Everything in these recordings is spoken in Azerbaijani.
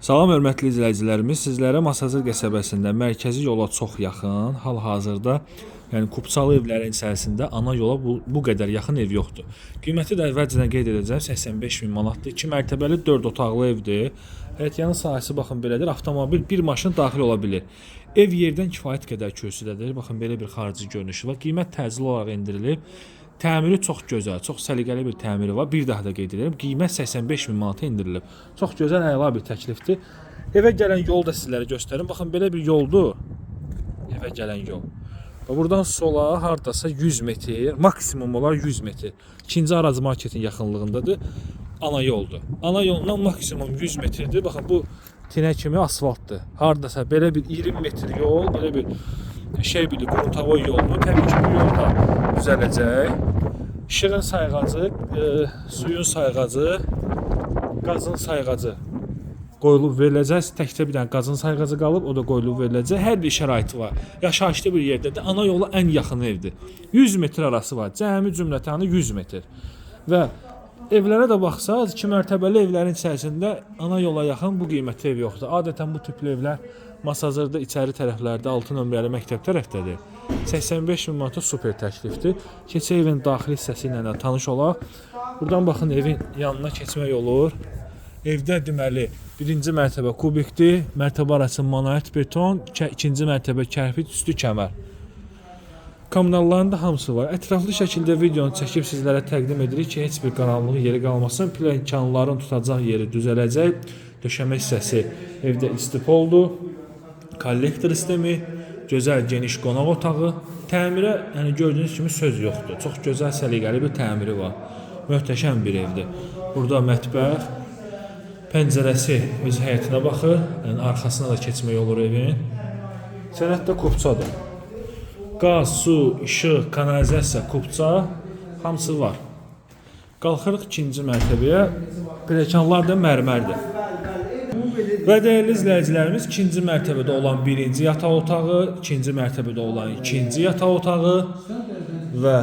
Salam hörmətli izləyicilərimiz, sizlərə Masazır qəsəbəsində mərkəzi yola çox yaxın, hal-hazırda, yəni kupçalı evlərin içərisində ana yola bu qədər yaxın ev yoxdur. Qiyməti də əvvəlcədən qeyd edəcəm, 85 min manatdır. 2 mərtəbəli 4 otaqlı evdir. Həyətyanı sahəsi baxın belədir. Avtomobil bir maşın daxil ola bilir. Ev yerdən kifayət qədər kürsüdədir. Baxın belə bir xarici görünüşü var. Qiymət təcili olaraq endirilib. Təmiri çox gözəl, çox səliqəli bir təmiri var. Bir daha da qeyd edirəm. Qiymət 85 min manata endirilib. Çox gözəl, əla bir təklifdir. Evə gələn yolu da sizlərə göstərim. Baxın belə bir yoldur. Evə gələn yol. Və buradan sola hardasa 100 metr, maksimum olar 100 metr. İkinci Araz marketin yaxınlığındadır. Ana yoldur. Ana yolundan maksimum 100 metrdir. Baxın bu tinə kimi asfaltdır. Hardasa belə bir 20 metr yol, belə bir şey bilir, qruntavoy yoldur. Təbii ki, bu yol da düzələcək. İşığın sayğacı, suyun sayğacı, qazın sayğacı qoyulub veriləcək. Təkcə bir dənə qazın sayğacı qalıb, o da qoyulub veriləcək. Hər bir şəraiti var. Yaşayışlı bir yerdədir. Ana yola ən yaxın evdir. 100 metr arası var. Cəmi cümlətanı 100 metr. Və evlərə də baxsaq, 2 mərtəbəli evlərin içərisində ana yola yaxın bu qiymətli ev yoxdur. Adətən bu tipli evlər Masazırda içəri tərəflərdə 6 nömrəli məktəb tərəfdədir. 85 min manata super təklifdir. Keçək evin daxili hissəsi ilə də tanış olaq. Buradan baxın evin yanına keçmək olur. Evdə deməli birinci mərtəbə kubikdir, mərtəbə arası monolit beton, ikinci mərtəbə kərpik, üstü kəmər. Kommunalların da hamısı var. Ətraflı şəkildə videonu çəkib sizlərə təqdim edirik ki, heç bir qaranlıq yeri qalmasın. Pləkanların tutacaq yeri düzələcək. Döşəmə hissəsi evdə istipoldur. Kollektor sistemi, gözəl geniş qonaq otağı. Təmirə, yəni gördüyünüz kimi söz yoxdur. Çox gözəl səliqəli bir təmiri var. Möhtəşəm bir evdir. Burada mətbəx, pəncərəsi öz həyətinə baxır. Yəni arxasına da keçmək olur evin. Sənəd də kupçadır. Qaz, su, işıq, kanalizasiya, kupça hamısı var. Qalxırıq ikinci mərtəbəyə. Pləkanlar da mərmərdir. Və dəyərli izləyicilərimiz, ikinci mərtəbədə olan birinci yataq otağı, ikinci mərtəbədə olan ikinci yataq otağı və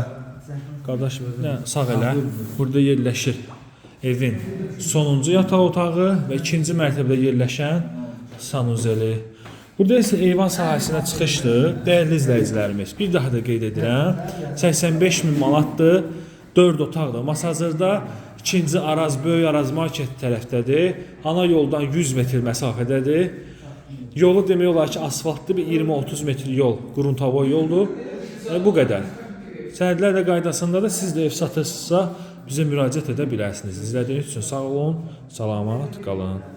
qardaş, nə, sağ elə, burada yerləşir evin sonuncu yataq otağı və ikinci mərtəbədə yerləşən sanuzeli. Burada isə eyvan sahəsinə çıxışdır. Dəyərli izləyicilərimiz, bir daha da qeyd edirəm, 85 min manatdır. 4 otaqdır. Masazırda ikinci Araz, Böyük Araz market tərəfdədir. Ana yoldan 100 metr məsafədədir. Yolu demək olar ki, asfaltlı bir 20-30 metr yol, qruntavoy yoldur. Yəni bu qədər. Sənədlər də qaydasında da siz də ev satırsınızsa bizə müraciət edə bilərsiniz. İzlədiyiniz üçün sağ olun, salamat qalın.